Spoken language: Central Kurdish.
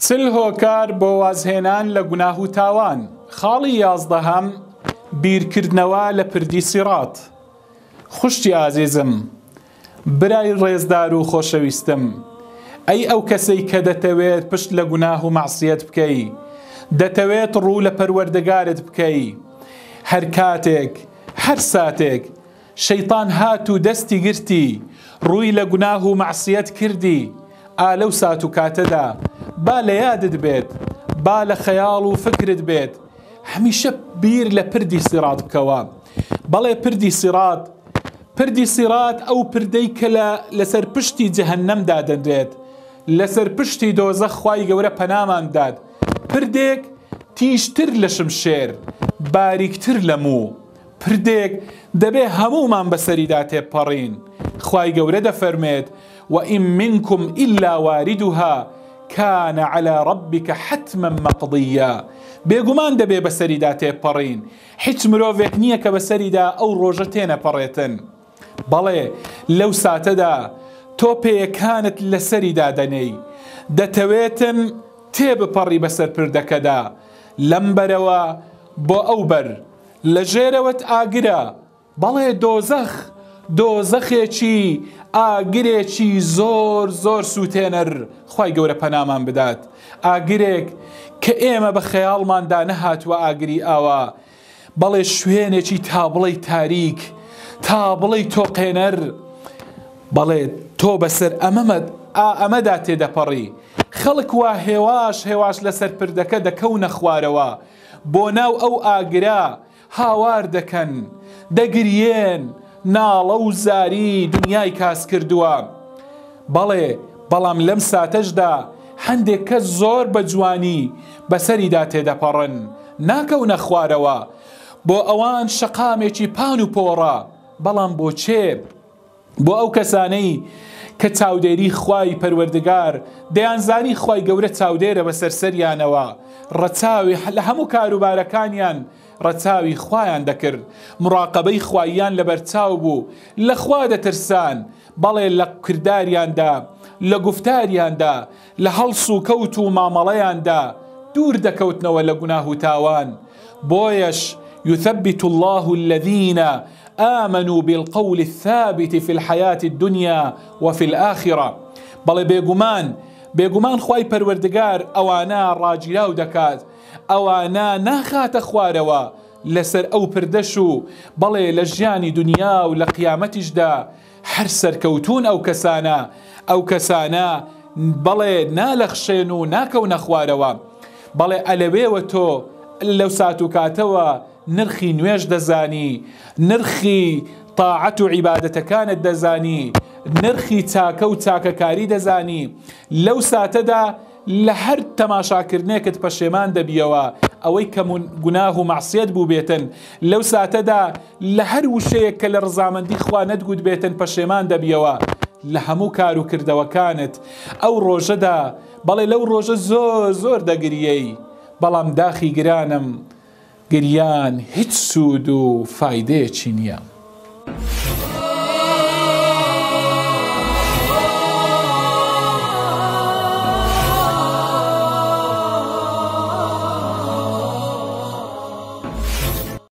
چل هۆکار بۆ وازهێنان لە گوناه و تاوان. خاڵی یازدەهەم، بیرکردنەوە لە پردی سیڕات. خوشکی ئازیزم، برای ڕێزدار و خۆشەویستم، ئەی ئەو کەسەی کە دەتەوێت پشت لە گوناه و مەعسیەت بکەی، دەتەوێت ڕوو لە پەروەردگارت بکەی، هەر کاتێک، هەر ساتێک، شەیتان هات و دەستی گرتی، ڕووی لە گوناه و مەعسیەت کردی، ئا لەو سات و کاتەدا، با لە یادت بێت، با لە خەیاڵ و فکرت بێت، هەمیشە بیر لە پردی سیڕات بکەوە. بەڵێ پردی سیڕات، پردی سیڕات ئەو پردەی کە لە لەسەر پشتی جەهەنەم دادەنرێت، لەسەر پشتی دۆزەخ خوای گەورە پەنامان بدات، پردێک تیژتر لە شمشێر، باریکتر لە موو. پردێک دەبێ هەموومان بەسەریدا تێبپەڕین، خوای گەورە دەفەرموێت، وَإِن مِّنکُمْ إِلَّا وَارِدُهَا کان عَلَی رَبِّکَ حَتْمًا مَّقْضِیًّا، بێگومان دەبێ بەسەریدا تێبپەڕین، هیچ مرۆڤێک نییە کە بەسەریدا ئەو ڕۆژە تێنەپەڕێتن. بەڵێ لەو ساتەدا تۆ پێیەکانت لەسەریدا دەنێی، دەتەوێتن تێبپەڕی بەسەر پردەکەدا، لەم بەرەوە بۆ ئەو بەر، لە ژێرەوەت ئاگرە، بەڵێ دۆزەخ، دۆزەخێکی ئاگرێکی زۆر زۆر سووتێنەر، خوای گەورە پەنامان بدات، ئاگرێک کە ئێمە بە خەیاڵماندا نەهاتووە ئاگری ئاوا، بەڵێ شوێنێکی تا بڵێی تاریک، تا بڵێی تۆقێنەر، بەڵێ تۆ بەسەر ئەمەمە ئا ئەمەدا تێدەپەڕی، خەڵک وا هێواش هێواش لەسەر پردەکە دەکەونە خوارەوە، بۆ ناو ئەو ئاگرە هاوار دەکەن، دەگریێن، ناڵە و زاری دنیای کاس کردووە. بەڵێ، بەڵام لەم ساتەشدا هەندێک کەس زۆر بە جوانی بەسەریدا تێدەپەڕن، ناکەونە خوارەوە. بۆ ئەوان شەقامێکی پان و پۆڕە، بەڵام بۆ کێ؟ بۆ ئەو کەسانەی کە چاودێری خوای پەروەردگار دەیانزانی خوای گەورە چاودێرە بەسەر سەریانەوە ڕەچاوی لە هەموو کاروبارەکانیان ڕەچاوی خوایان دەکرد مڕاقەبەی خواییان لەبەرچاو بوو لە خوا دەترسان بەڵێ لە کرداریاندا لە گوفتاریاندا لە هەڵس و کەوت و مامەڵەیاندا دوور دەکەوتنەوە لە گوناه و تاوان، بۆیەش، یثبت اللە الذین آمنوا بالقول الثابت فی الحیاة الدنیا وفی الآخرە، بەڵێ بێگومان بێگومان خوای پەروەردگار ئەوانە ڕاگیراو دەکات، ئەوانە ناخاتە خوارەوە لەسەر ئەو پردەش و بەڵێ لە ژیانی دونیا و لە قیامەتیشدا هەر سەرکەوتوون ئەو کەسانە، ئەو کەسانە بەڵێ نالەخشێن و ناکەونە خوارەوە. بەڵێ ئەلەوێوە تۆ لەو سات و کاتەوە نرخی نوێژ دەزانی، نرخی تاعەت و عیبادەتەکانت دەزانی، نرخی چاکە و چاکەکاری دەزانی، لەو ساتەدا لە هەر تەماشاکردنێکت پەشێمان دەبیەوە، ئەوەی کە گوناه و مەعسیەت بووبێتن، لەو ساتەدا لە هەر وشەیەک کە لە ڕزامەندی خوا نەتگوتبێتن پەشێمان دەبیەوە لە هەموو کار و کردەوەکانت ئەو ڕۆژەدا، بەڵێ لەو ڕۆژە زۆر زۆر دەگریەی، بەڵام داخی گرانم گریان هیچ سوود و فایدەیەکی نیە.